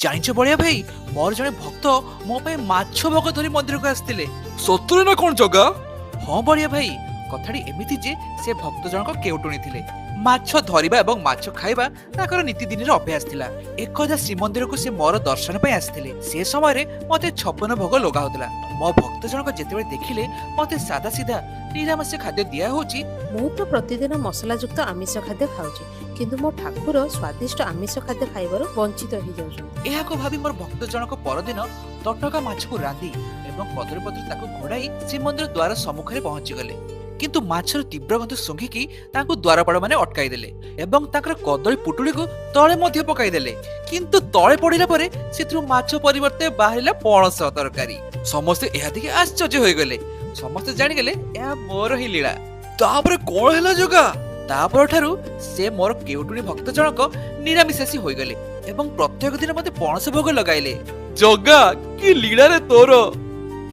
ଜାଣିଛ ବଳିଆ ଭାଇ, ମୋର ଜଣେ ଭକ୍ତ ମୋ ପାଇଁ ମାଛ ଭୋଗ ଧରି ମନ୍ଦିରକୁ ଆସିଥିଲେ। ସତରେ ନା କଣ ଜଗା? ହଁ ବଳିଆ ଭାଇ, କଥାଟି ଏମିତି ଯେ ସେ ଭକ୍ତ ଜଣକ କେଉଟୁଣି ଥିଲେ। ମାଛ ଧରିବା ଏବଂ ମାଛ ଖାଇବା ତାଙ୍କର ନୀତିଦିନର ଅଭ୍ୟାସ ଥିଲା। ଏକଦା ଶ୍ରୀମନ୍ଦିରକୁ ସେ ମୋର ଦର୍ଶନ ପାଇଁ ଆସିଥିଲେ। ସେ ସମୟରେ ମତେ 56 ଭୋଗ ଲଗା ହଉଥିଲା। ମୋ ଭକ୍ତ ଜଣକ ଯେତେବେଳେ ଦେଖିଲେ ମତେ ସାଦା ସିଧା ନିରାମିଷ ଖାଦ୍ୟ ଦିଆ ହଉଛି, ମୁଁ ତ ପ୍ରତିଦିନ ମସଲାଯୁକ୍ତ ଆମିଷ ଖାଦ୍ୟ ଖାଉଛି, କିନ୍ତୁ ମୋ ଠାକୁର ସ୍ୱାଦିଷ୍ଟ ଆମିଷ ଖାଦ୍ୟ ଖାଇବାରୁ ବଞ୍ଚିତ ହେଇଯାଉଛନ୍ତି। ଏହାକୁ ଭାବି ମୋର ଭକ୍ତ ଜଣକ ପରଦିନ ତଟକା ମାଛକୁ ରାନ୍ଧି ଏବଂ କଦଳୀପତ୍ର ତାକୁ ଘୋଡ଼ାଇ ଶ୍ରୀମନ୍ଦିର ଦ୍ୱାର ସମ୍ମୁଖରେ ପହଞ୍ଚିଗଲେ। କିନ୍ତୁ ମାଛର ତୀବ୍ର ଗନ୍ଧ ଶୁଙ୍ଘିକି ତାଙ୍କୁ ଦ୍ୱାରପାଳ ମାନେ ଅଟକାଇ ଦେଲେ ଏବଂ ତାଙ୍କର କଦଳୀ ପୁଟୁଳିକୁ ତଳେ ମଧ୍ୟ ପକାଇଦେଲେ। କିନ୍ତୁ ତଳେ ପଡ଼ିଲା ପରେ ସେଥିରୁ ମାଛ ପରିବର୍ତ୍ତେ ବାହାରିଲା ପଣସ ତରକାରୀ। ସମସ୍ତେ ଏହା ଦେଖି ଆଶ୍ଚର୍ଯ୍ୟ ହୋଇଗଲେ। ସମସ୍ତେ ଜାଣିଗଲେ ଏହା ମୋର ହିଁ ଲୀଳା। ତାପରେ କଣ ହେଲା ଜଗା? ତାପରଠାରୁ ସେ ମୋର କେଉଟୁଣି ଭକ୍ତ ଜଣକ ନିରାମିଷାଶୀ ହୋଇଗଲେ ଏବଂ ପ୍ରତ୍ୟେକ ଦିନ ମତେ ପଣସ ଭୋଗ ଲଗାଇଲେ। ଜଗା, କି ଲୀଳାରେ ତୋର!